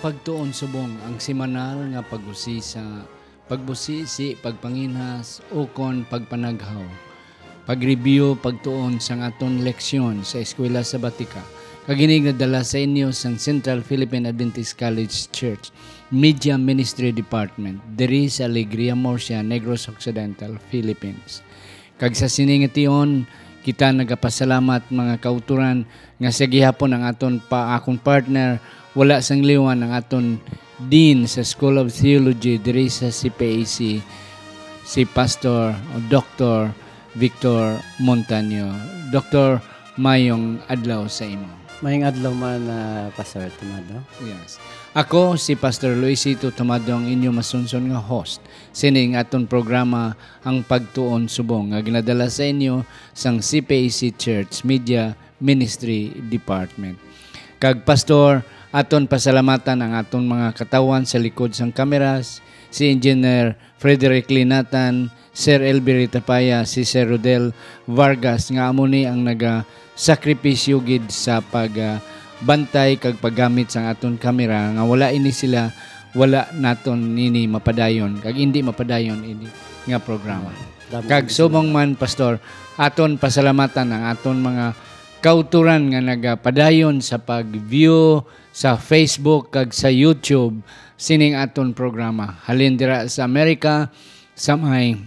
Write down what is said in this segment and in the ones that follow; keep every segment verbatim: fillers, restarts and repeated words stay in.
Pagtuon subong, ang semanal nga pag-usisa, pagbusisi, pagpanginhas, ukon pagpanaghaw, pag-review, pagtuon sang aton leksyon sa Eskwela Sabatika, kag ini nga dala sa inyo sang Central Philippine Adventist College Church Media Ministry Department, diri sa Alegria Murcia, Negros Occidental, Philippines. Kag sa sini nga tion, kita nagapasalamat, mga kautoran, nga sa gihapon ang aton pa, akong partner, wala sang liwan ang aton Dean sa School of Theology diri sa C P A C, si Pastor o Doktor Victor Montaño. Doktor, mayong adlaw sa imo. Mayong adlaw man, ah, Pastor Tomado. Yes. Ako si Pastor Luisito Tomado, ang inyo masunson nga host sining aton programa, Ang Pagtuon Subong, nga ginadala sa inyo sang C P A C Church Media Ministry Department. Kag Pastor, aton pasalamatan ang aton mga katawhan sa likod sang kameras, si Engineer Frederick Linatan, Sir Elby Ritapaya, si Sir Rodel Vargas, nga amo ni ang nagasakripisyo gid sa pag, ah, bantay kag paggamit sang aton kamera, nga wala ini sila, wala naton nini mapadayon, kag indi mapadayon ini nga programa. Damo Kag kami subong salamat. man, Pastor, aton pasalamatan ang aton mga kautoran nga nagapadayon sa pag-view sa Facebook kag sa YouTube sining aton programa. Halin dira sa Amerika, sa may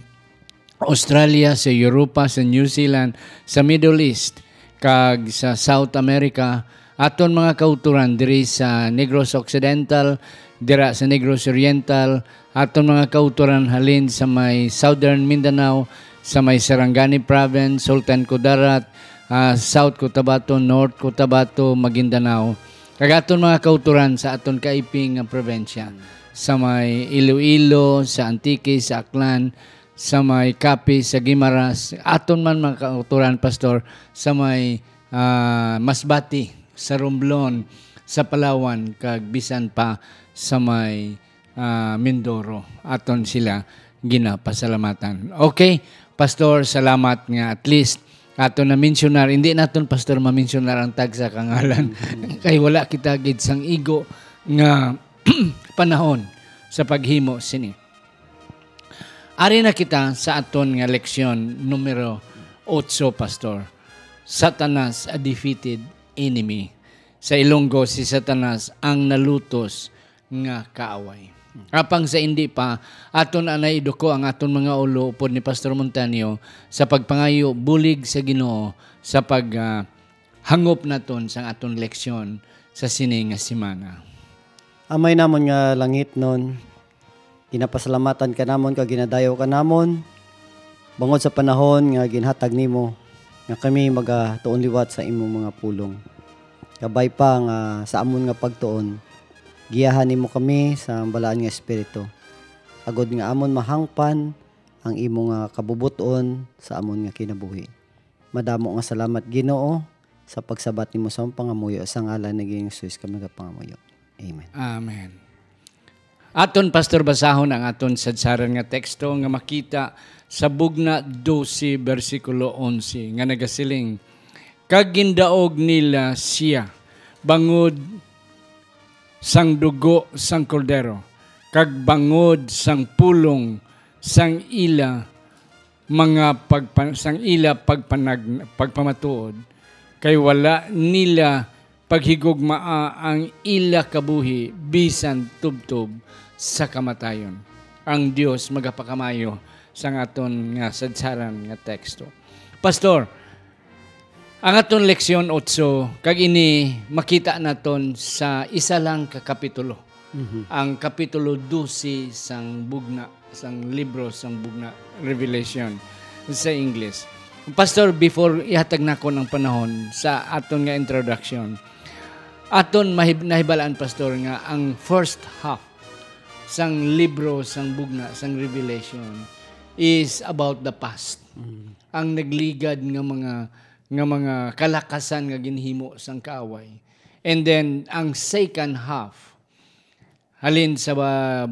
Australia, sa Europa, sa New Zealand, sa Middle East, kag sa South America, aton mga kautoran diri sa Negros Occidental, dira sa Negros Oriental, aton mga kautoran halin sa may Southern Mindanao, sa may Sarangani Province, Sultan Kudarat, ah, South Cotabato, North Cotabato, Maguindanao, kag aton mga kautoran sa aton kaiping nga probinsya, sa may Iloilo, sa Antique, sa Aklan, sa may Capiz, sa Guimaras, aton man mga kautoran, Pastor, sa may, ah, Masbate, sa Romblon, sa Palawan, kag bisan pa sa may, ah, Mindoro. Aton sila ginapasalamatan. Okay, Pastor, salamat nga at least aton na-mensionar. Hindi naton, Pastor, ma-mensionar ang tagsa ka ngalan. Mm. Kay wala kita gid sang igo nga panahon sa paghimo sini. Ari na kita sa aton nga leksyon numero otso, Pastor. Satanas, a defeated enemy. Sa Ilonggo, si Satanas ang nalutos nga kaaway. Apang sa indi pa, aton anay iduko ang aton mga ulo upod ni Pastor Montaño sa pagpangayo bulig sa Ginoo sa pag, ah, hangop naton sang aton leksyon sa sini nga semana. Amay namon nga langitnon, ginapasalamatan ka namon kag ginadayaw ka namon bangod sa panahon nga ginhatag nimo nga kami magatuon liwat sa imong mga pulong. Kabay pa nga sa amon nga pagtuon, giyahan nimo kami sa balaan nga espiritu, agod nga amon mahangpan ang imo nga kabubot-on sa amon nga kinabuhi. Madamo nga salamat, Ginoo, sa pagsabat nimo sa among pangamuyo, sa ngalan ni Ginoong Jesus kami nagapangamuyo. Amen. Amen. Aton, Pastor, basahon ang aton sadsaran nga teksto nga makita sa Bugna dose, bersikulo onse, nga nagasiling, "Kag gindaog nila sia bangod sang dugo sang Kordero, kag bangod sang pulong sang ila mga pagpa-, sang ila pagpanag-, pagpamatuod, kay wala nila paghigugmaa ang ila kabuhi bisan tubtob sa kamatayon." Ang Dios magapakamaayo sang aton nga sadsaran nga teksto. Pastor, ang aton leksyon otso, kag ini makita naton sa isa lang ka kapitulo. Mhm. Ang kapitulo dose sang Bugna, sang libro sang Bugna, Revelation sa English. Pastor, before ihatag nakon ang panahon sa aton nga introduction, aton mahib-, nahibalaan, Pastor, nga ang first half sang libro sang Bugna, sang Revelation, is about the past. Mm. Ang nagligad nga mga, nga mga kalakasan nga ginhimo sang kaaway. And then, ang second half, halin sa, ah,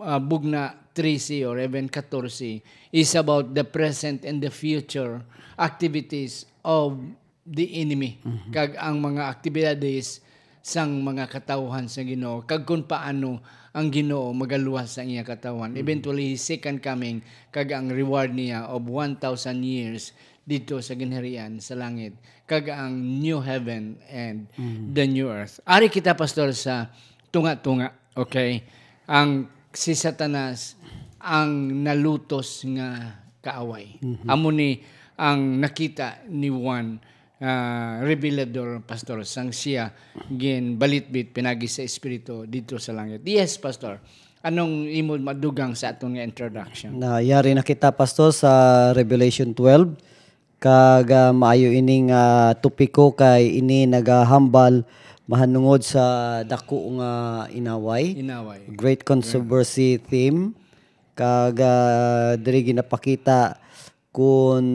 ah, Bugna trese or even katorse, is about the present and the future activities of the enemy, mhm, kag ang mga aktibidades sang mga katawhan sa Ginoo, kag kon paano ang Ginoo magaluwas sa iya katawhan. Mm. Eventually, his second coming, kag ang reward niya of one thousand years dito sa ginharian sa langit, kag ang new heaven and Mm. the new earth. Ari kita, Pastor, sa tunga-tunga, okay? Ang si Satanas ang nalutos nga kaaway. Mhm. Amo ni ang nakita ni Juan, ah, Revelador, Pastor, sang siya ginbalitbit pinagi sa Espiritu dito sa langit. Yes, Pastor. Anong imo madugang sa aton nga introduction? Na, yari na kita, Pastor, sa Revelation twelve. Kag, ah, maayo ining, ah, topiko kay ini nagahambal mahanungod sa dako nga inaway. Inaway. Great controversy theme. Kag, ah, diri ginapakita kun,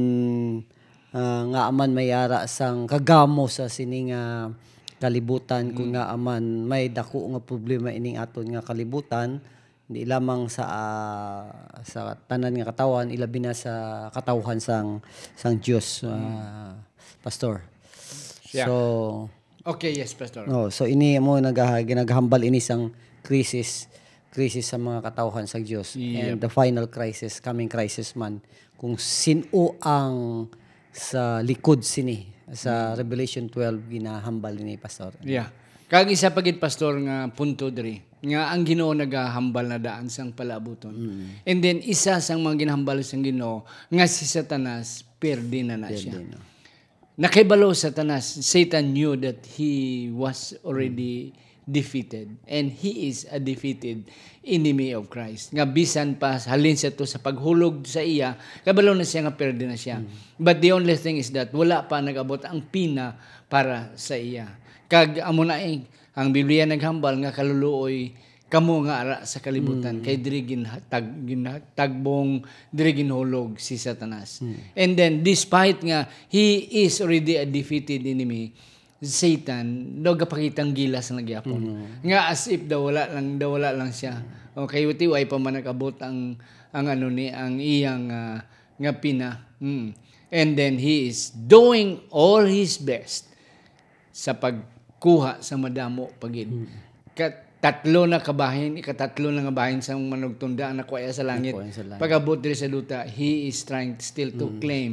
ah, ngaa man may ara sang kagamo sa sini nga kalibutan, kun Mm. ngaa man may dako nga problema ining aton nga kalibutan, di lamang sa, ah, sa tanan nga katawhan, ilabi na sa katawhan sang, sang Dios, Mm. ah, Pastor. Yeah. So, Okay, yes, Pastor. Oh, so ini mo nagaha-, ginaghambal ini sang krisis, krisis sa mga katawhan sa Dios. Yep. And the final crisis, coming crisis man, kung sin-o ang sa likod sini, sa Mm. Revelation twelve, ginahambal ini, Pastor. Yeah. Kag isa pa gid, Pastor, nga punto diri, nga ang Ginoo nagahambal na daan sang palaabuton. Mm. And then, isa sang mga ginahambal sang Ginoo nga si Satanas, perde na na Perde siya. na. Nakahibalo Satanas, Satan knew that he was already Mm. defeated, and he is a defeated enemy of Christ. Nga bisan pa halin siya to sa paghulog sa iya, kabalo na siya nga perde na siya. Mm. But the only thing is that wala pa nag-abot ang pina para sa iya. Kag amo na, eh, ang Biblia naghambal nga kaluluoy kamo nga ara sa kalibutan, Mm. kay diri ginhatag-, ginhatagbong, diri ginhulog si Satanas. Mm. And then, despite nga he is already a defeated enemy, Satan, daw gapakitang gilas na gyapon. Mm. Nga as if daw wala lang, daw wala lang siya. O, kay tiway pa man nag-abot ang, ang ano ni, ang iyang, ah, nga pina. Mm. And then he is doing all his best sa pagkuha sa madamo pa gid. Hmm. Ka-, tatlo na kabahin, ikatatlo na nga bahin sang manugtunda ang nakuha sa langit. Nakuha sa langit. Pag-abot diri sa duta, he is trying still to Hmm. claim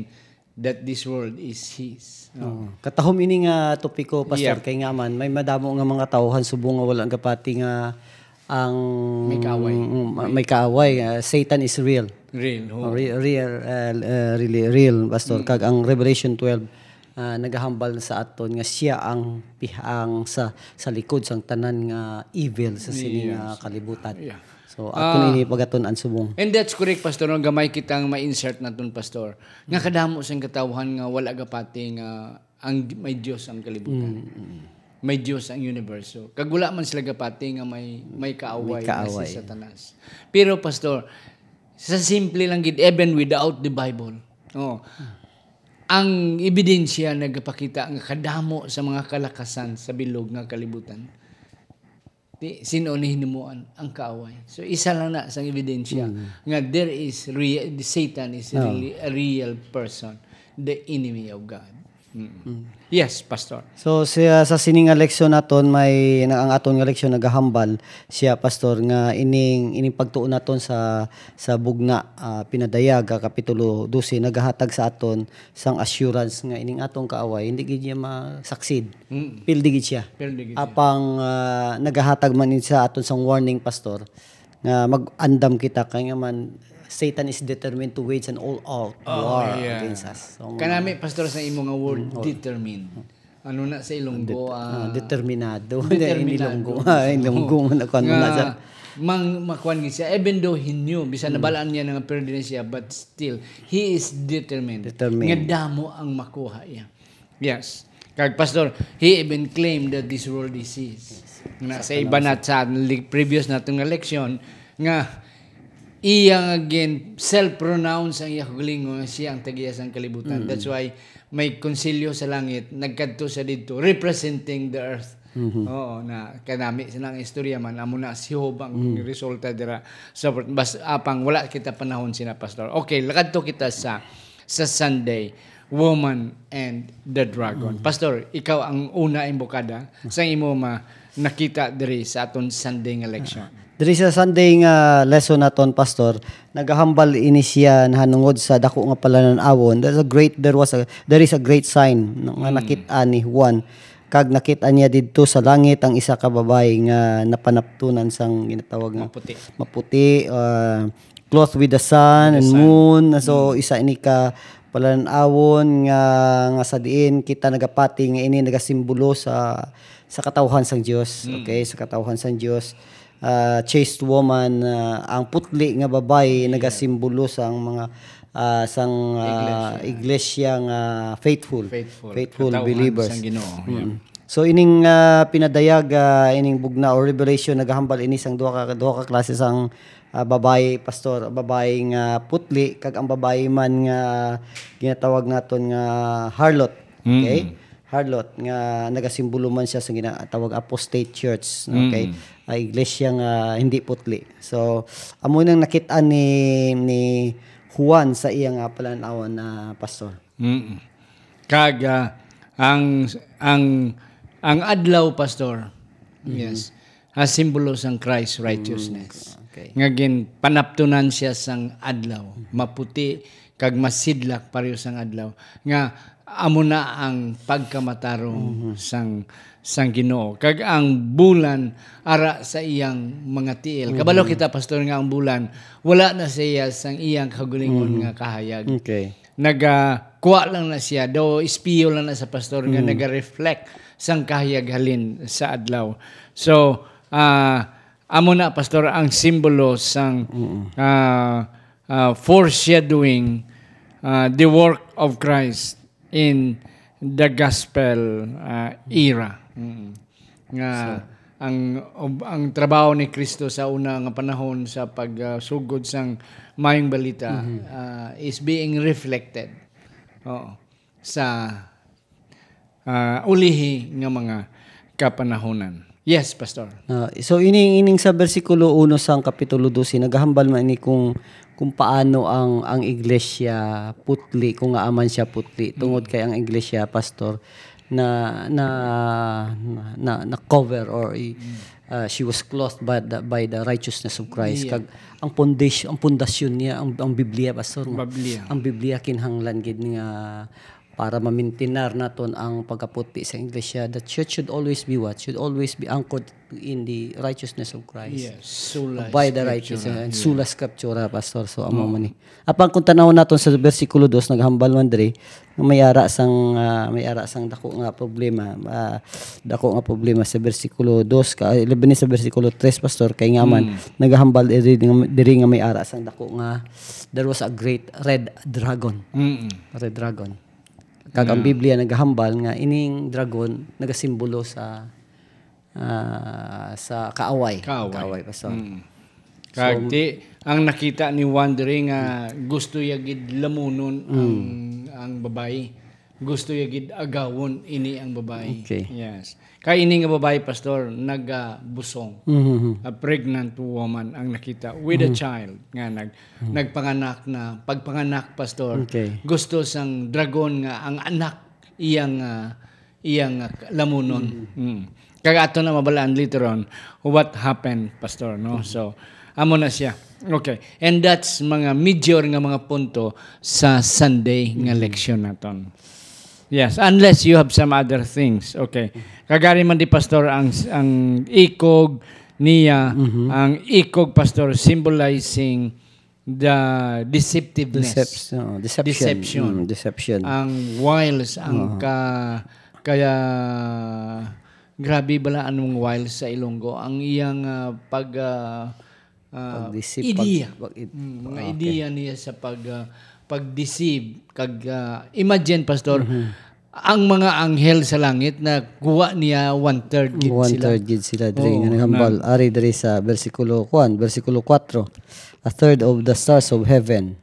that this world is his. Oo. Oo. Katahom ini nga topiko, Pastor, Yep. kay nga man, may madamo nga mga tawhan subong nga wala gapati nga ang May kaaway. Mm, ma-, may kaaway. Ah, Satan is real. Real, oo. Oh, re-, real, uh, uh, really real, Pastor. Mm. Kag ang Revelation twelve, ah, nagahambal na sa aton nga siya ang pihang sa, sa likod sang tanan nga evil sa sini nga Yes. kalibutan. Yeah. So, aton Ah, ini pagatun-an subong. And that's correct, Pastor, no? Gamay kitang ma-insert naton, Pastor. Nga Mm. kadamo sang katawhan nga wala gapati nga ang may Dios ang kalibutan. Mm, mm. May Dios ang universo. Kag wala man sila gapati nga may, may kaaway May nga si kaaway. Satanas. Pero, Pastor, sa simple lang gid, even without the Bible, oh, ang ebidensya nagapakita nga kadamo sa mga kalakasan sa bilog nga kalibutan. Di, sino ni hinumoan ang kaaway? So, isa lang na sang ebidensya Mm. nga there is rea-, Satan is Oh. really a real person, the enemy of God. Mm. Mm. Yes, Pastor. So, siya, sa sini nga leksyon naton, may, na, ang aton nga leksyon nagahambal siya, Pastor, nga ining, ining pagtuon naton sa, sa bugna, ah, Pinadayag, ah, Kapitulo dose, nagahatag sa aton sang assurance nga ining atong kaaway, hindi gid niya ma-succeed. Mm. Pildi gid siya. Pildi gid siya. Apang, ah, nagahatag man ini sa aton sang warning, Pastor, nga mag-andam kita, kay nga man, Satan is determined to wage an all-out Oh, war yeah. against us. So, Kanami, Pastor, sa imo nga word, Mm, oh. determined. Ano na sa Ilonggo, Det-, ah, ah, determinado. Determinado. Ilonggo. Ah, Ilonggo man ako, ano Nga na sa mang-, makuan gid siya, even though he knew, bisan Mm. nabalaan niya nga perde na siya, but still, he is determined. Determined. Nga damo ang makuha iya. Yes. Kag, Pastor, he even claimed that this world is his. Yes. Na sa Sa iba na, panahon sa li-, previous naton nga leksyon, nga iya nga gin self-pronounce ang iya kaugalingon nga siya ang tag-iya sang kalibutan. Mm. That's why may konsilyo sa langit, nagkadto siya didto, representing the earth. Mhm. Oo, na kanami sila ang istorya man, amo na si Job ang Mm. resulta dira. So, bas-, apang wala kita panahon sina, Pastor. Okay, lakadto kita sa sa Sunday, Woman and the Dragon. Pastor, ikaw ang una imbokada sa imo ma nakita diri sa aton Sunday nga leksyon. Diri sa Sunday nga lesson naton, Pastor, nagahambal ini siya nahanungod sa dako nga palanan-awon. There's a great, there was a, there is a great sign nga nakit-an ni Juan. Kag nakit-an niya didto sa langit ang isa ka babayi nga napanaptunan sang ginatawag nga Maputi. maputi, ah, clothed with the sun With the and sun. moon. So, isa ini ka palanan-awon nga, nga sa diin kita nagapati nga ini nagasimbolo sa, sa katawhan sang Dios. Mm. Okay, sa katawhan sang Dios. Ah, chaste woman, ah, ang putli nga babayi Yeah. nagasimbolo sang mga, ah, sang, ah, Iglesia. iglesia nga faithful, Faithful. faithful Katawhan believers. sang Ginoo. Yeah. Mm. So, ining, ah, pinadayag, ah, ining bugna or revelation, nagahambal ini sang duha ka, duha ka klase sang, ah, babayi, pastor, babayi nga putli, kag ang babayi man nga ginatawag naton nga harlot. Okay? Mm. Harlot, nga nagasimbolo man siya sa ginatawag apostate church. Okay? Mm. Ang iglesia nga hindi putli. So, amo nang nakit-an ni, ni Juan sa iya nga palan-awon na pastor. Mm. Kag, ah, ang, ang, ang adlaw, Pastor, Mhm. yes, ah, simbolo sang Christ righteousness. Mm, okay. Nga ginpanaptunan siya sang adlaw, maputi kag masidlak pareho sang adlaw, nga amo na ang pagkamatarong Mhm. sang, sang Ginoo. Kag ang bulan ara sa iyang mga tiil. Kabalo Mhm. kita, Pastor, nga ang bulan wala na siya sang iyang kagulingon Mhm. nga kahayag. Okay. Nagakuha lang na siya, daw espiyo lang na sa pastor nga Mm. naga-reflect sang kahayag halin sa adlaw. So, ah, amo na, pastor, ang simbolo sang, Mm. ah, ah, foreshadowing, ah, the work of Christ in the gospel, ah, era. Mm. Nga So, ang, ang trabaho ni Kristo sa una nga panahon sa pagsugod sang Maayong Balita, Mhm. ah, is being reflected, oo, sa, ah, ulihi nga mga kapanahonan. Yes, Pastor. Ah, so ining, ining sa bersikulo uno sang kapitulo dose, nagahambal man ini kung, kung paano ang, ang iglesia putli, kung ngaa man siya putli. Tungod Mm. kay ang iglesia, Pastor, na, na, na, na, na cover or i-, Mm. ah, she was clothed by the, by the righteousness of Christ. Yeah. Kag ang pundasyon, ang pundasyon niya, ang, ang Biblia, Pastor, no? Biblia. Ang Biblia kinahanglan gid nga para mamintinar naton ang pagkaputi sa iglesia. The church should always be what? Should always be anchored in the righteousness of Christ. Yes, sola By the scriptura. righteousness and Yeah. sola scriptura, Pastor. So, amo Oo. man ni. Apan kung tanawon naton sa bersikulo dos, naghambal man diri, nga may ara sang, ah, may ara sang dako nga problema, ah, dako nga problema sa bersikulo dos ka, eleven sa bersikulo tres, Pastor, kay nga man, Mm. naghambal diri, diri nga may ara sang dako nga, there was a great red dragon. Mm. Red dragon. Kag ang Yeah. Biblia naghambal nga ining dragon nagasimbolo sa, ah, sa kaaway. Kaaway. Kaaway, Pastor. Mm. So, Kag ti, ang nakita ni Juan diri nga gusto ya gid lamunon ang, Mm. ang babayi. Gusto ya gid agawon ini ang babayi. Okay. Yes. Kay ini nga babayi, Pastor, nagabusong. Mhm. A pregnant woman ang nakita with a Mhm. child nga nag-, Mhm. nagpanganak na. Pagpanganak, Pastor, Okay. gusto sang dragon nga ang anak iyang, ah, iyang, ah, lamunon. Mm. Mm. Kag ato na mabalaan later on what happened, Pastor, no? Mm. So, amo na siya. Okay. And that's mga major nga mga punto sa Sunday nga Mm. leksyon naton. Yes, unless you have some other things. Okay. Kag ari man di, Pastor, ang, ang ikog niya, Mhm. ang ikog, Pastor, symbolizing the deceptiveness. Decep-, oo, deception. Deception. Mm, deception. Ang wiles, ang Oo. ka-, kaya, grabe bala anong wiles sa Ilonggo. Ang iyang, ah, pag, ah, ah, Pag-deceive, pag-, ideya. pag-, Mm, mga okay. ideya niya sa pag, ah, pag-deceive. Kag, ah, imagine, Pastor, Mhm. ang mga anghel sa langit na kuha niya one-third gid sila. One-third gid sila diri Oo, nga naghambal. na Ari diri sa bersikulo, kuwan, bersikulo kuwatro, a third of the stars of heaven.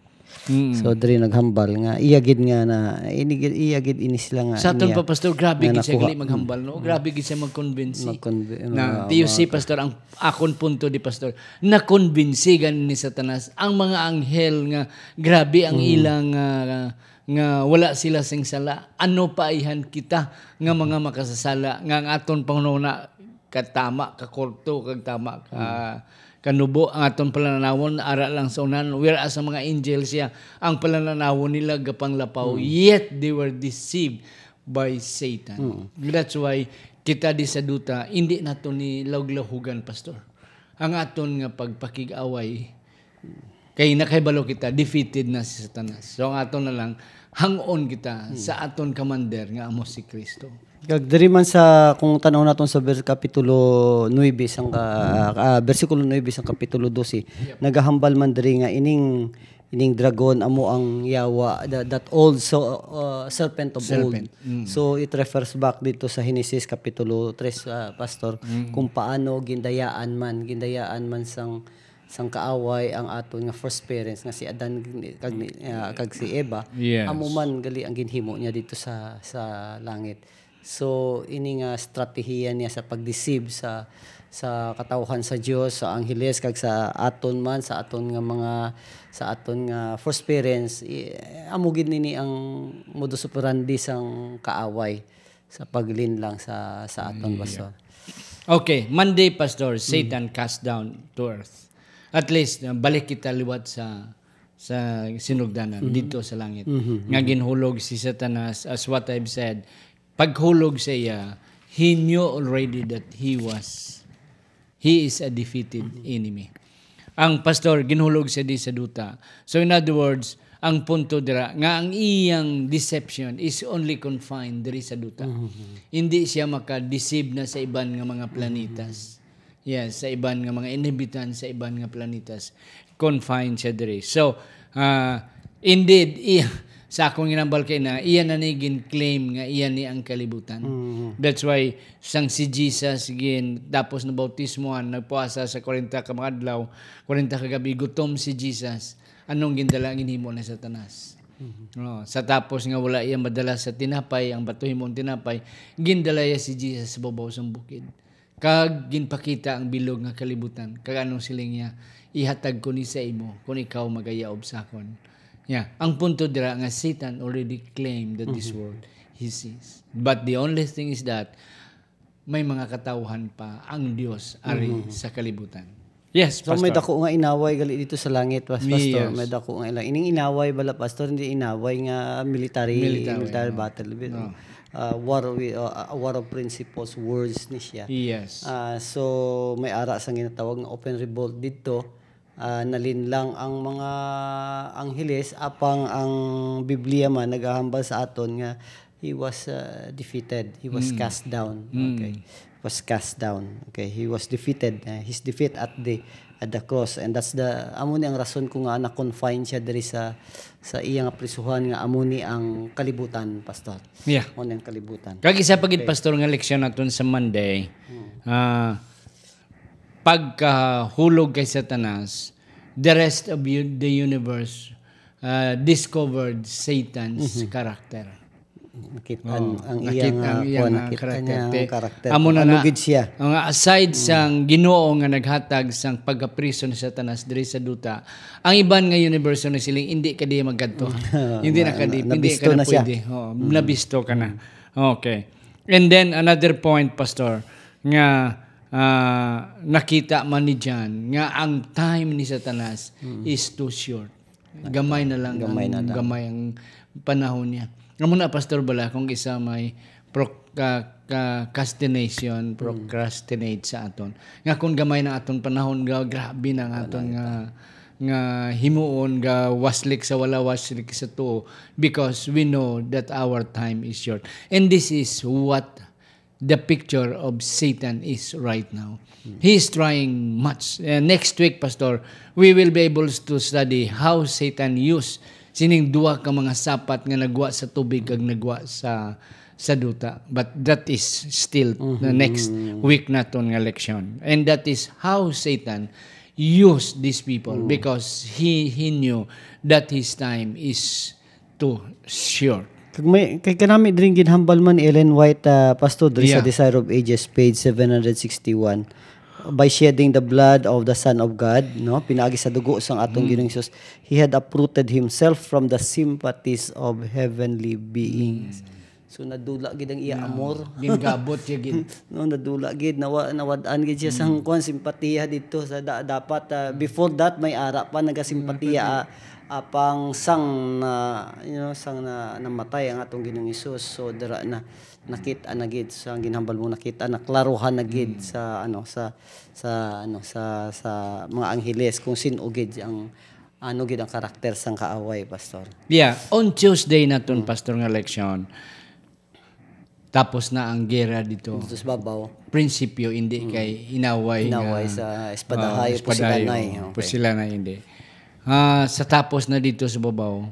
Mm. So, diri naghambal nga iya gid nga na, ini gid, iya gid ini sila nga Sa aton niya pa, Pastor, grabe nga gid siya nakuha. gali maghambal, no? Mm. Grabe gid siya magkonbinsi. Magkonbi-, Na, mga, do you see, mga Pastor, ang akon punto di, Pastor, nakonbinsi gani ni Satanas ang mga anghel nga grabe ang Mm. ilang, ah, nga wala sila sing sala, ano pa ayhan kita nga mga makasasala, nga ang aton panghunahuna katama, kakorto, kag tama ka, kanubo, ang aton palanawon ara lang sa unahan, whereas ang mga angel siya, ang palanawon nila gapanglapaw, yet they were deceived by Satan. That's why kita di sa duta, hindi nato ni lauglahugan, Pastor, ang aton nga pagpakig-away. Kay nakahibalo kita, defeated na si Satanas. So, ang ato na lang, hang-on kita sa aton commander nga amo si Kristo. Kag diri man sa, kung tan-aw naton sa vers-, kapitulo nuebe sang ka-, ah, bersikulo nuebe sang kapitulo dose, nagahambal man diri nga ining, ining dragon amo ang yawa, the, that old so, uh, serpent of old. Serpent. Mm. So, it refers back dito sa Genesis kapitulo tres, ah, Pastor, kung paano gindayaan man, gindayaan man sang sang kaaway ang aton nga first parents nga si Adan kag ni, ah, kag si Eva, Yes. amo man gali ang ginhimo niya dito sa, sa langit. So, ini nga estratehiya niya sa pag-deceive sa, sa katawhan sa Dios, sa angheles, kag sa aton man, sa aton nga mga, sa aton nga first parents, i-, amo gid nini ang modus operandi sang kaaway sa paglinlang sa, sa aton, Yeah. Pastor. Okay, Monday, Pastor, Satan cast down to earth. At least, uh, balik kita liwat sa, sa sinugdanan, dito sa langit. Nga ginhulog si Satanas, as what I've said, paghulog sa iya, he knew already that he was, he is a defeated enemy. Ang pastor, ginhulog siya di sa duta. So, in other words, ang punto dira, nga ang iyang deception is only confined diri sa duta. Hindi siya maka-deceive na sa iban nga mga planitas. Yes, sa iban nga mga inhabitan, sa iban nga planitas. Confined siya diri. So, ah, indeed, iya, sa akong ginambal kay na, iya na ni gin-claim nga iya ni ang kalibutan. That's why, sang si Jesus gin, tapos nabautismohan, nagpuasa sa kwarenta ka mga adlaw, kwarenta ka gabi, gutom si Jesus. Anong gindala? Ginhimo na Satanas. No, sa tapos nga wala iya madala sa tinapay, ang bato himong tinapay, gindala iya si Jesus sa babaw sang bukid. Kag ginpakita ang bilog nga kalibutan. Kag anong siling niya? "Ihatag ko ni sa imo, kung ikaw magayaob sa akon." Yeah. Ang punto dira nga Satan already claimed that this world is his. But the only thing is that may mga katawhan pa ang Dios ari sa kalibutan. Yes, So, may Pastor. dako nga inaway gali dito sa langit, Pas-, Pastor. Yes. May dako nga ila-, ining inaway bala, Pastor, hindi inaway nga military, Military, military no. battle. No. Uh, war wi-, uh, a war of principles, words ni siya. Yes. Ah, so, may ara sang ginatawag nga open revolt dito. Ah, nalinlang ang mga angheles, apang ang Biblia man nagahambal sa aton nga he was, uh, defeated. He was Mm. cast down. Mm. Okay. Was cast down. Okay. He was defeated. Uh, his defeat at the, at the cross. And that's the, amo ni ang rason kung nga na-confine siya diri sa, sa iya nga prisuhan nga amo ni ang kalibutan, Pastor. Yeah. Amo ni ang kalibutan. Kag isa pa gid, Okay. Pastor, nga leksyon naton sa Monday, Hmm. ah, pagkahulog kay Satanas, the rest of u-, the universe, ah, discovered Satan's Mhm. character. Nakit-, Oh, ang, ang nakit-, iyang, ang ah, iyang, kuwan, ah, nakit-, character. ang iyang Te-, character. amo na Ano na, gid siya? ang aside Mm. sang Ginoo nga naghatag sang pagkapriso ni Satanas diri sa duta, ang iban nga universo na siling, "Hindi ka di magkadto. Hindi na Na-, ka di, na-, hindi nabisto ka na na siya. pwede." Oo, Mm. nabisto ka na. Mm. Okay. And then another point, Pastor, nga, ah, nakita man ni John nga ang time ni Satanas Mm. is too short. Gamay na lang Gamay ang, na lang. gamay ang panahon niya. Amo na, Pastor, bala, kung isa may pro-, ka-, ka-, castination, Hmm. procrastinate sa aton. Nga kung gamay na aton panahon, ga-, grabe na ang aton Wala nga, nga himuon, ga-waslik sa wala, waslik sa tuo, because we know that our time is short. And this is what the picture of Satan is right now. Hmm. He is trying much. Uh, next week, Pastor, we will be able to study how Satan used sining duha ka mga sapat nga nagwa sa tubig kag nagwa sa, sa duta. But that is still the Mhm. next week naton nga leksyon. And that is how Satan used these people Mm. because he, he knew that his time is too short. Kag may, kay kanami diri ginhambal man ni Ellen White, ah, Pastor, diri sa Yeah. Desire of Ages, page seven hundred sixty-one. by shedding the blood of the Son of God, no? Pinaagi sa dugo sang atong Ginoong Jesus, he had uprooted himself from the sympathies of heavenly beings. So nadula gid ang iya amor. Gingabot siya gid. No, nadula gid, nawa, nawad-an gid siya sa kuan, simpatiya dito sa da, dapat, ah, before that may ara pa nagasimpatiya, ah, apang sang na, you know, sang na, namatay ang atong Ginoong Hesus. So dira na nakita na gid sa ginhambal mo, nakita na, klaruhan na gid sa, ano, sa, sa, ano, sa, sa mga angheles kung sin-o gid ang, ano gid ang karakter sang kaaway, Pastor. Yeah, on Tuesday naton, Pastor, nga leksyon, tapos na ang gera dito. Dito sa babaw, Prinsipyo, hindi kay inaway nga, inaway sa espadahay, ah, espadahay, pusilanay. Oh, Okay. Pusilanay, hindi. Ah, sa tapos na dito sa babaw,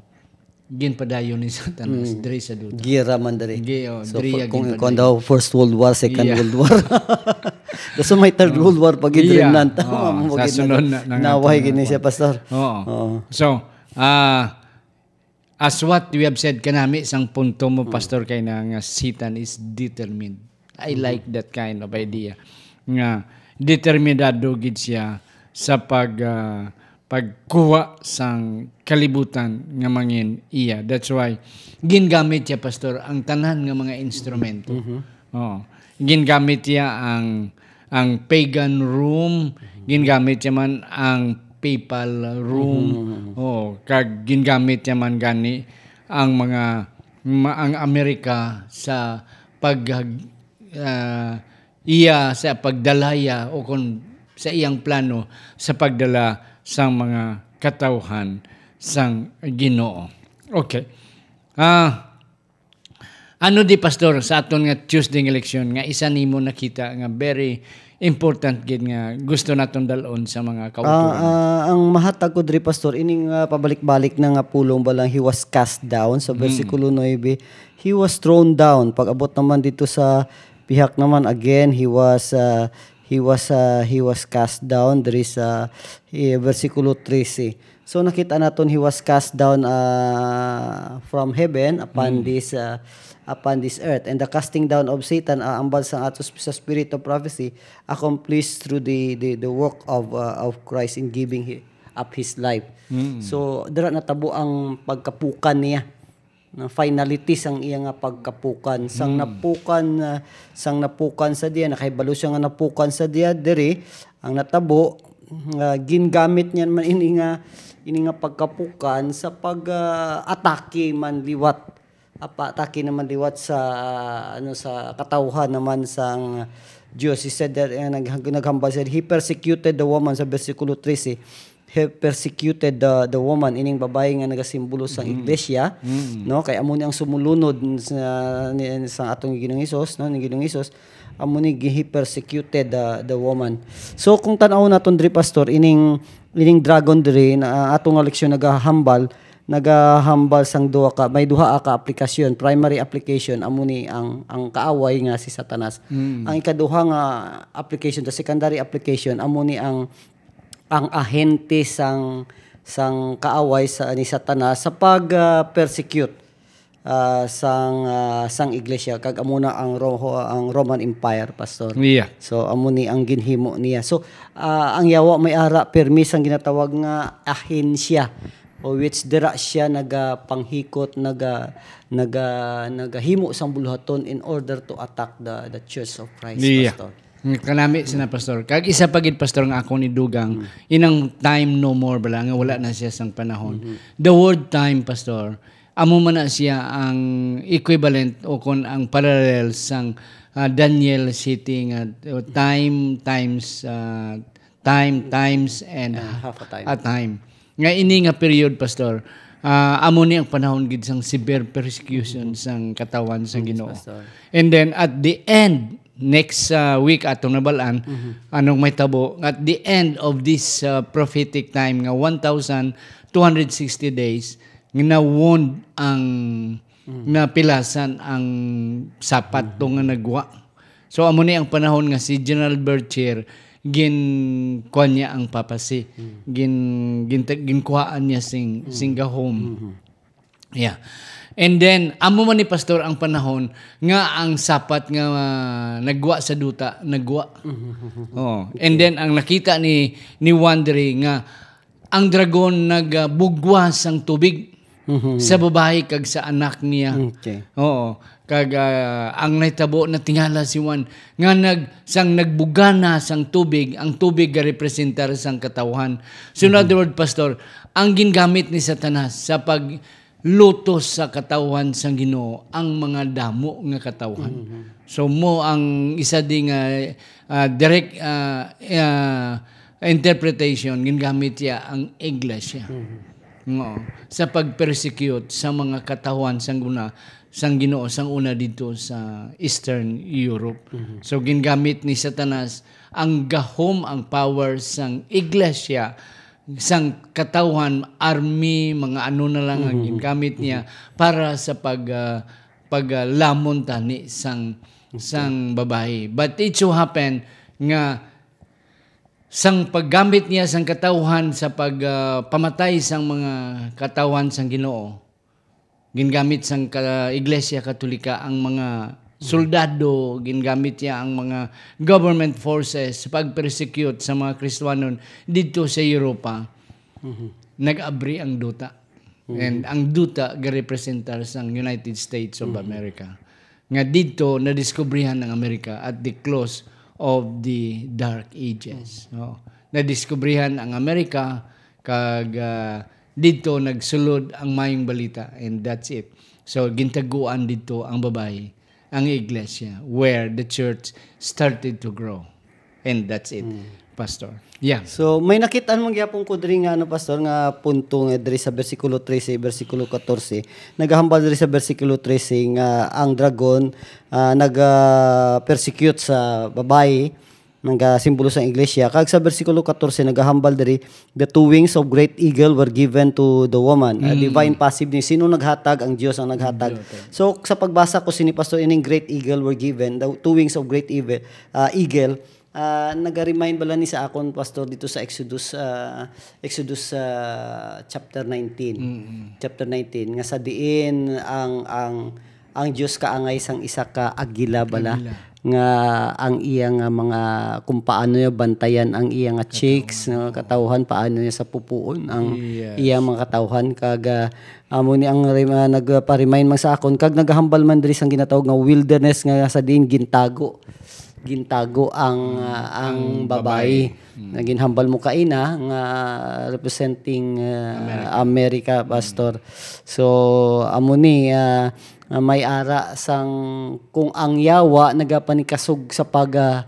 ginpadayon ni Satanas diri sa duta. Gira man diri. Gi-, oh, So, diri for- ang kung ginpadayon. kung daw First World War, Second Yeah. World War. Tapos may Third World War pa gid Yeah. rin nanta. Oh, Amo sa gid sunod na, na, na, naway na, gini na, siya, Pastor. Oo. Oo. So, ah, as what we have said kanami, sang punto mo, Pastor, kay na nga Satan is determined. I like that kind of idea. Nga determinado gid siya sa pag, ah, pagkuha sang kalibutan nga mangin iya. That's why gingamit siya, Pastor, ang tanan nga mga instrumento. Oo. Gingamit niya ang, ang pagan Rome, gingamit niya man ang papal Rome. Oo, kag gingamit niya man gani ang mga ma-, ang Amerika sa pag, ah, iya sa pagdalaya o kon sa iyang plano sa pagdala sang mga katawhan sang Ginoo. Okay. Ah, ano di, Pastor, sa aton nga Tuesday nga leksyon nga isa nimo nakita nga very important gid nga gusto naton dalon sa mga Ah, kauturan? Ah, ang mahatag ko diri, Pastor, ining, ah, pabalik-balik na nga pulong ba lang, he was cast down sa bersikulo nuebe. He was thrown down. Pag-abot naman dito sa pihak naman, again, he was, ah, he was, ah, he was cast down diri sa, eh, bersikulo trese. So nakita naton, he was cast down, ah, from heaven upon this, ah, upon this earth. And the casting down of Satan, ah, ambal sang ato sp-, sa spirit of prophecy, accomplished through the, the, the work of, ah, of Christ in giving hi-, up his life. So dira natabo ang pagkapukan niya. Na finalities ang iya nga pagkapukan. Sang napukan, ah, sang napukan sa diya, nakahibalo siya nga napukan sa diya, diri ang natabo nga gingamit niya man ini nga, ini nga pagkapukan sa pag, ah, atake man liwat. Apa, atake naman liwat sa, ano, sa katawhan naman sang Dios. He said that, eh, nag-, naghambal siya, he persecuted the woman sa bersikulo trese. He persecuted the, the woman, ining babayi nga nagasimbolo sang iglesia, no? Kay amo ni ang sumulunod sa, ni, sa atong Ginoong Hesus, no? Ni Ginoong Hesus, amo ni gi-, he persecuted the, the woman. So kung tan-aw naton diri, Pastor, ining, ining dragon diri na, ah, atong nga leksyon nagahambal, nagahambal sang duha ka, may duha ka aplikasyon. Primary application, amo ni ang, ang kaaway nga si Satanas. Ang ikaduha nga application, the secondary application, amo ni ang, ang ahente sang, sang kaaway sa, ni Satanas sa pag, ah, persecute, ah, sang, ah, sang iglesia, kag amo na ang Ro-, ang Roman Empire, Pastor. Yeah. So amo ni ang ginhimo niya. So, ah, ang yawa may ara permi sang ginatawag nga ahensya, o which dira siya nagapanghikot, naga, naga, nagahimo sang buluhaton in order to attack the, the Church of Christ, Yeah. Pastor. Kanami sina, Pastor. Kag isa pa gid, Pastor, nga akong idugang, inang time no more bala, nga wala na siya sang panahon. The word time, Pastor, amo man na siya ang equivalent o kon ang parallel sang, ah, Daniel sixteen nga, uh, time times, ah, time times and And half a time. a time. Nga ini nga period, Pastor, ah, amo ni ang panahon gid sang severe persecution sang katawan sang Ginoo. Pastor. And then at the end, next, ah, week atong nabalaan, anong may tabo, at the end of this, ah, prophetic time nga one thousand two hundred sixty days, nga na-wound ang, napilasan ang sapat to nga nagwa. So amo ni ang panahon nga si General Berchier, gin kuan niya ang papacy. Gin, gin, ginkuhaan niya sing, sing gahom. Yeah. And then, amo man ni Pastor ang panahon nga ang sapat nga, ah, nagwa sa duta, nagwa. Oh, and then ang nakita ni, ni Juan diri nga ang dragon nagabugwa sang tubig Mhm. sa babayi kag sa anak niya. Okay. Oo. Kag, ah, ang nahitabo, natingala si Juan nga nag-, sang nagbugana sang tubig, ang tubig garepresentar sang katawhan. So, in Mhm. other words, Pastor, ang gingamit ni Satanas sa paglutos sa katawhan sang Ginoo ang mga damo nga katawhan. Mhm. So, mo ang isa di nga, ah, direct, ah, ah, interpretation, gingamit niya ang iglesia. Mhm. Oo. Sa pag-persecute sa mga katawhan sang una, sang Ginoo, sang una dito sa Eastern Europe. Mhm. So, gingamit ni Satanas ang gahom, ang power sang iglesia, sang katawhan, army, mga ano na lang ang Mhm. gingamit niya Mhm. para sa pag, ah, pag, ah, lamon tani sang, Okay. sang babayi. But it so happen nga sang paggamit niya sang katawhan sa pag, ah, pamatay sang mga katawhan sang Ginoo, gingamit sang ka-, Iglesia Katolika ang mga soldado, gingamit niya ang mga government forces sa pag-persecute sa mga Kristiyanon didto sa Europa. Mhm. Nag-abri ang duta. Mhm. And ang duta garepresentar sang United States of Mhm. America. Nga didto nadiskubrihan ang Amerika at the close of the Dark Ages. Mhm. No? Nadiskubrihan ang Amerika kag, ah, didto nagsulod ang Mayong Balita, and that's it. So, gintaguan didto ang babayi, ang iglesia, where the church started to grow. And that's it, Mm. Pastor. Yeah. So, may nakit-an man gyapon ko diri nga, ano, Pastor, nga punto nga diri sa bersikulo trese, bersikulo katorse. Nagahambal diri sa bersikulo trese nga ang dragon, ah, naga-persecute sa babayi, nagasimbolo sa iglesia. Kag sa bersikulo katorse, nagahambal diri, "The two wings of great eagle were given to the woman." Ah, Mm. divine passive ni sino naghatag? Ang Dios ang naghatag. Ang Dios, okay. So, sa pagbasa ko sini, Pastor, ining great eagle were given, the two wings of great evil, ah, eagle, ah, naga-remind bala ni sa akon, Pastor, dito sa Exodus, ah, Exodus, ah, chapter nineteen. Mm. Chapter nineteen, nga sa diin ang, ang, ang Dios kaangay sang isa ka agila bala, Agila. nga ang iya nga mga, kung paano niya bantayan ang iya nga chicks, Katawhan. no, katawhan, paano niya sa pupuon ang Yes. iya mga katawhan, kag, ah, amo ni ang rem-, ah, nagpa-remind man sa akon, kag nagahambal man diri sang ginatawag nga wilderness nga sa diin gintago. Gintago ang, Mm, ah, ang ang babayi. babayi. Mm. Nga ginhambal mo kaina nga representing, ah, America. America, Mm. Pastor. So, amo ni, ah, nga may ara sang kung ang yawa nagapanikasog sa pag, ah,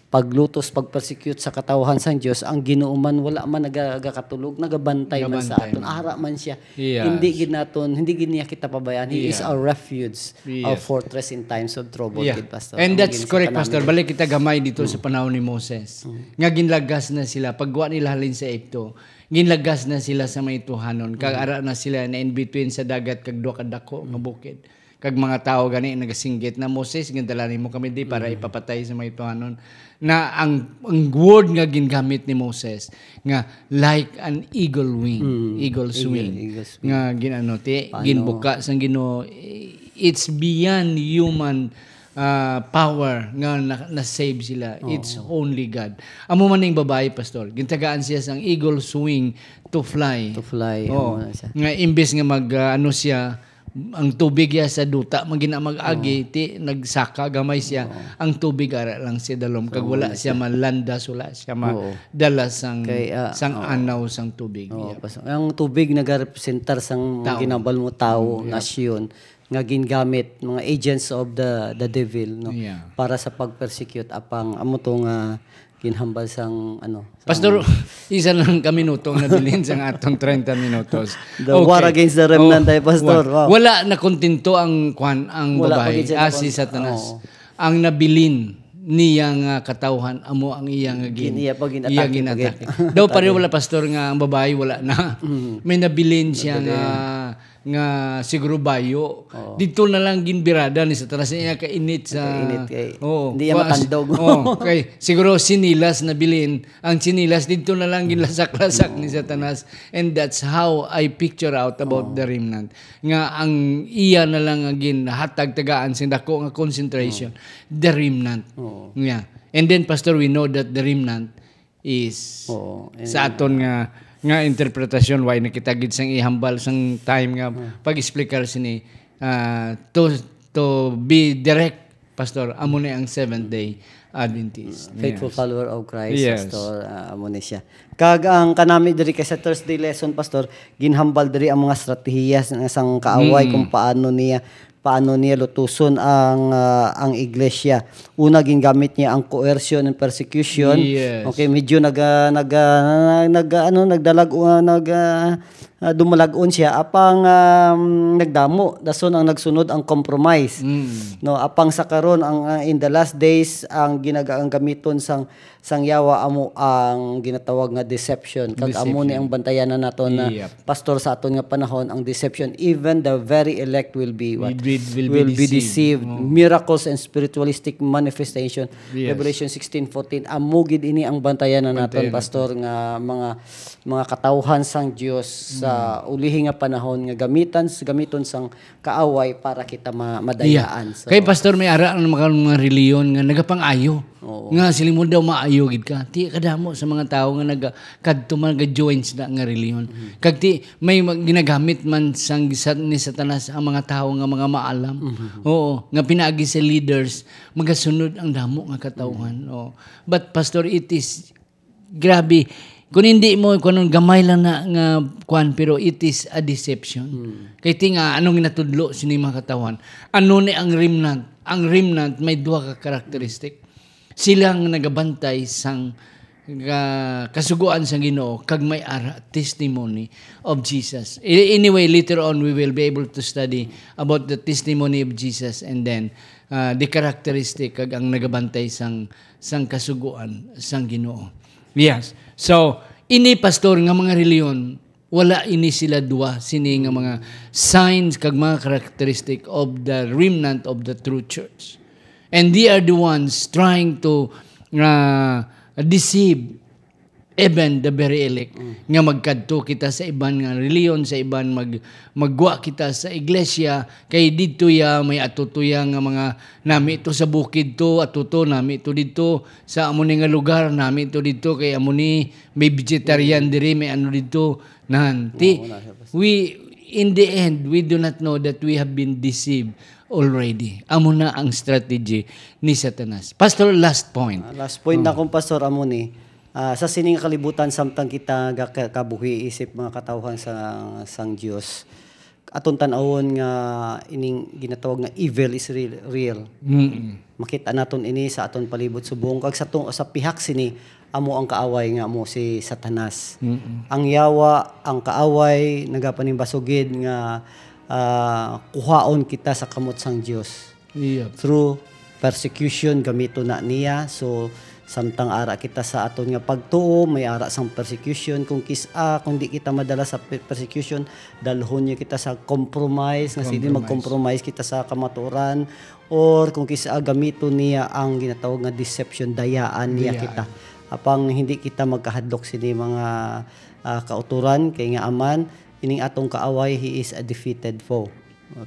paglutos, pag-persecute sa katawhan sang Dios, ang Ginoo man wala man naga-, nagakatulog, nagabantay man sa Nagabantay aton. man. Ara man siya. Yes. Hindi gid naton, hindi gid niya kita pabayaan. He is Yeah. our refuge, our Yes. fortress in times of trouble, Yeah. gid, Pastor. And Amo that's gid sa correct, kanami. Pastor. Balik kita gamay dito sa Mm. panahon ni Moses. Mm. Nga ginlagas na sila, pagwa nila halin sa Egipto, ginlagas na sila sa may tuhanon. Kag Mm. ara na sila na in between sa dagat kag duha ka dako nga Mm. bukid. Kag mga tawo gani nagasinggit na, "Moses, gindala nimo kami di para Mm. ipapatay sa may tuhanon." Na ang, ang word nga gingamit ni Moses nga like an eagle wing, Mm. eagle's Eagle, wing, eagle's wing. nga ginano ti, Paano? ginbuka sang Ginoo, it's beyond human, ah, power nga na, na-save sila. Oo. It's only God. Amo man ning babayi, Pastor. Gintagaan siya sang eagle's wing to fly. To fly, Oo. amo na siya. Nga imbes nga mag, ah, ano siya, ang tubig ya sa duta, magina mag-agi, Oo. ti, nagsaka gamay siya. Oo. Ang tubig ara lang siya dalom, kag Sa wala wala siya siya. malandas, wala siya ma-, Oo. dala sang, Kay, ah, sang oo. anaw sang tubig. Oo, Yeah. pas-, ang tubig nagarepresentar sang Tao. ginambal mo, tao, Mm, yeah. nasyon, nga gingamit, mga agents of the, the devil, no? Yeah. Para sa pag-persecute, apang amo to nga ginhambal sang, ano, sang Pastor, isa lang ka minuto ang nabilin sang aton treinta minutos. The Okay. war against the remnant, Oh, ay, Pastor. wa-, Wow. wala nakontento ang, kwan, ang Wala babae, pa gid siya ah, si nakon-, Satanas. Oo. Ang nabilin niya nga katawhan, amo ang iya nga gin-, Gin-, iya pa gin-atake iya pa gin-atake. gid. Daw pareho Atake. wala, Pastor, nga ang babae wala na. Mm. May nabilin siya Nabilin. nga nga siguro bayo. Oo. Dito na lang ginbirada ni Satanas niya kainit sa Kainit kay Oo. hindi niya Wa- matandog. Oo, kay siguro sinilas na bilin. Ang sinilas dito na lang ginlasak-lasak ni Satanas. And that's how I picture out about the remnant. Nga ang iya na lang ang ginhatag tagaan sing dako nga concentration, the remnant. Oo. Yeah. And then, Pastor, we know that the remnant is Oo. sa aton nga nga interpretasyon, why na kita gid sang ihambal sang time nga pag-explicar sini, ah, to to be direct, Pastor, amo ni ang Seventh Day Adventist. Faithful Yes. follower of Christ, Yes. Pastor, ah, amo ni siya. Kag ang kanami diri kay sa Thursday lesson, Pastor, ginhambal diri ang mga estratehiya sa- sang kaaway Mm. kung paano niya paano niya lutuson ang ah, ang iglesia. Una, gingamit niya ang coercion and persecution. Yes. Okay, medyo nag ah, nag ah, nag ah, ano nagdalag uh, nag ah, ah, dumalag-on siya apang um, nagdamo dason ang nagsunod ang compromise. Mm. No, apang sa karon ang ah, in the last days ang ginaga ang gamiton sang sang yawa amo ang ginatawag nga deception. Kag amo ni Deception. ang bantayanan nato na Yep. pastor sa aton nga panahon ang deception. Even the very elect will be what? Will be- will be Will be deceived. deceived. Oh. Miracles and spiritualistic manifestation. Yes. Revelation sixteen fourteen. Amo gid ini ang bantayanan naton, Bantayanan. pastor, nga mga mga katawhan sang Dios sa Mm. ulihi nga panahon nga gamitan gamiton sang kaaway para kita ma- madayaan. So, Kay pastor, may ara ang mga, mga reliyon nga nagapang-ayo. Oo. Nga sila mo daw maayo gid ka. Ti kadamo sa mga tawo nga naga kadto man ga-join sila nga reliyon. Mm-hmm. Kag ti may mag- ginagamit man sang sa- ni Satanas ang mga tawo nga mga maalam. Mm-hmm. Oo, nga pinaagi sa leaders, magasunod ang damo nga katawhan. Mm-hmm. Oo. But pastor, it is grabe. Kung hindi mo, kung gamay lang na nga kuan, pero it is a deception. Hmm. Kay ti nga, anong natudlo sini mga katawhan? Ano ni ang remnant? Ang remnant may duha ka karakteristik. Sila nga nagabantay sang ka- kasugoan sang Ginoo kag may ara testimony of Jesus. I- Anyway, later on we will be able to study about the testimony of Jesus and then uh, the characteristic kag ang nagabantay sang sang kasugoan sang Ginoo. Yes. So, ini pastor nga mga reliyon, wala ini sila duha sini nga mga signs kag mga characteristic of the remnant of the true church. And they are the ones trying to uh, deceive even the very elect, nga magkadto kita sa iban nga reliyon, sa iban mag magwa kita sa iglesia, kay didto ya may atutuya nga mga nami to sa bukid to, atuto nami to didto sa amo ni nga lugar, nami to didto kay amo ni may vegetarian diri, may ano didto. Nan ti Oo, nasa pas- we in the end, we do not know that we have been deceived already. Amo na ang strategy ni Satanas. Pastor, last point. Ah, last point na kung pastor amo ni ah, sa sining kalibutan samtang kita gakabuhi isip mga katawhan sa sang Dios. Aton tan-awon nga ining ginatawag nga evil is real. real. Mm-mm. Makita naton ini sa aton palibot subong kag sa tong sa pihak sini amo ang kaaway nga amo si Satanas. Mm-mm. Ang yawa, ang kaaway nagapanimbasugid nga ah, kuhaon kita sa kamot sang Dios. Yep. Through persecution, gamito na niya. So, samtang ara kita sa aton nga pagtuo, may ara sang persecution. Kung kis-, ah, kung di kita madala sa pe- persecution, dalhon niya kita sa compromise, nga sige, Compromise. mag-compromise kita sa kamatuoran. Or kung kis-, ah, gamito niya ang ginatawag nga deception, dayaan niya Dayaan. kita. Apang hindi kita magkahadlok sini mga ah, kauturan, kay nga aman, ining atong kaaway, he is a defeated foe.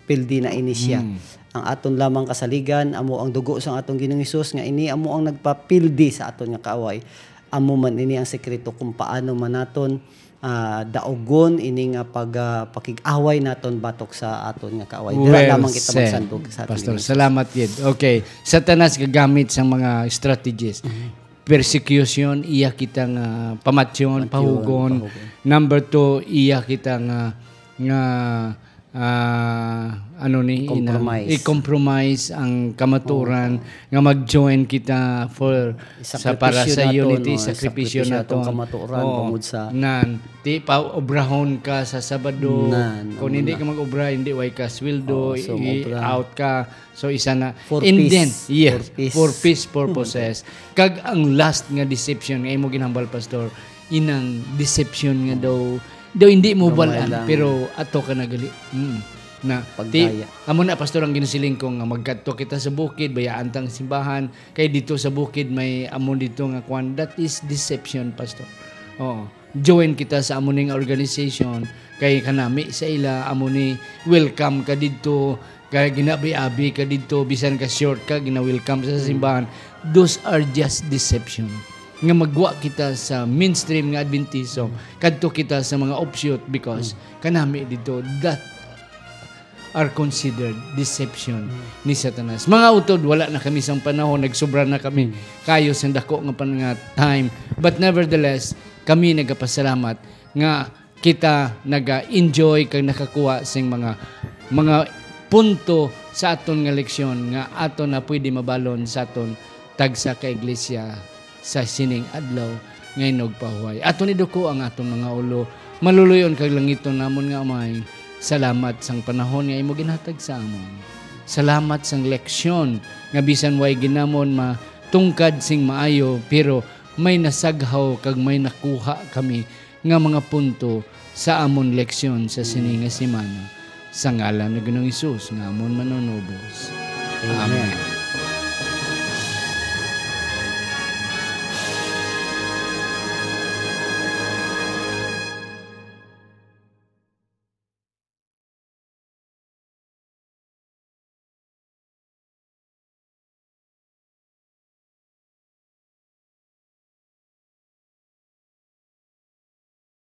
Pildi na ini siya. Mm. Ang aton lamang kasaligan amo ang dugo sang atong Ginoong Hesus, nga ini amo ang nagpapildi sa aton nga kaaway. Amo man ini ang sekreto kung paano man naton ah, daugon ini nga pag ah, pakig-away naton batok sa aton nga kaaway. Dira Well lamang kita said, magsandog sa aton Pastor. Ginoong Hesus. Salamat gid. Okay. Satanas gagamit sang mga strategies. Mhm. Persecution, iya kita nga pamatyon, Pamatyon, pahugon. pahugon. Number two, iya kita nga nga ah, ano ni ina, Compromise. i-compromise ang kamatuoran nga mag-join kita for sa para Isakripisyo sa naton, unity, no? sakripisyo Isakripisyo naton naton. Kamatuoran Oo. bangod sa Nan, di pa obrahon ka sa Sabado. Nan, Kung amo hindi na. ka mag-obra, hindi way ka sweldo, Oo, so i- obra. out ka. So isa na. For And peace. then, yes, For peace. for peace purposes. Kag ang last nga deception nga imo ginhambal, Pastor, inang deception nga daw Daw hindi mo Gamay balaan, lang. Pero ato ka nagali. Mm. Na, ti, Pagdaya. Amo na, Pastor, ang ginasiling ko nga magkadto kita sa bukid, bayaan tang simbahan, kay dito sa bukid may amo dito nga kwan, that is deception, Pastor. Oo. Join kita sa amo ning organization, kay kanami sa ila, amo ni welcome ka dito, kay ginabi-abi ka dito, bisan ka short ka, gina-welcome sa simbahan. Those are just deception. Nga magwa kita sa mainstream nga Adventism, kadto kita sa mga offshoot because kanami dito, that are considered deception ni Satanas. Mga utod, wala na kami sang panahon, nagsubra na kami kayo sa dako nga pan nga time. But nevertheless, kami nagapasalamat nga kita naga-enjoy kag nakakuha sing mga mga punto sa aton nga leksyon nga aton na pwede mabalon sa aton tagsa ka iglesia sa sining adlaw nga inugpahuway. Aton iduko ang aton mga ulo. Maluluyon kag langiton namon nga Amay, salamat sang panahon nga imo ginhatag sa amon. Salamat sang leksyon nga bisan way ginamon matungkad sing maayo, pero may nasaghaw kag may nakuha kami nga mga punto sa amon leksyon sa sini nga semana. Sa ngalan ni Ginoong Hesus nga amon manunubos. Amen.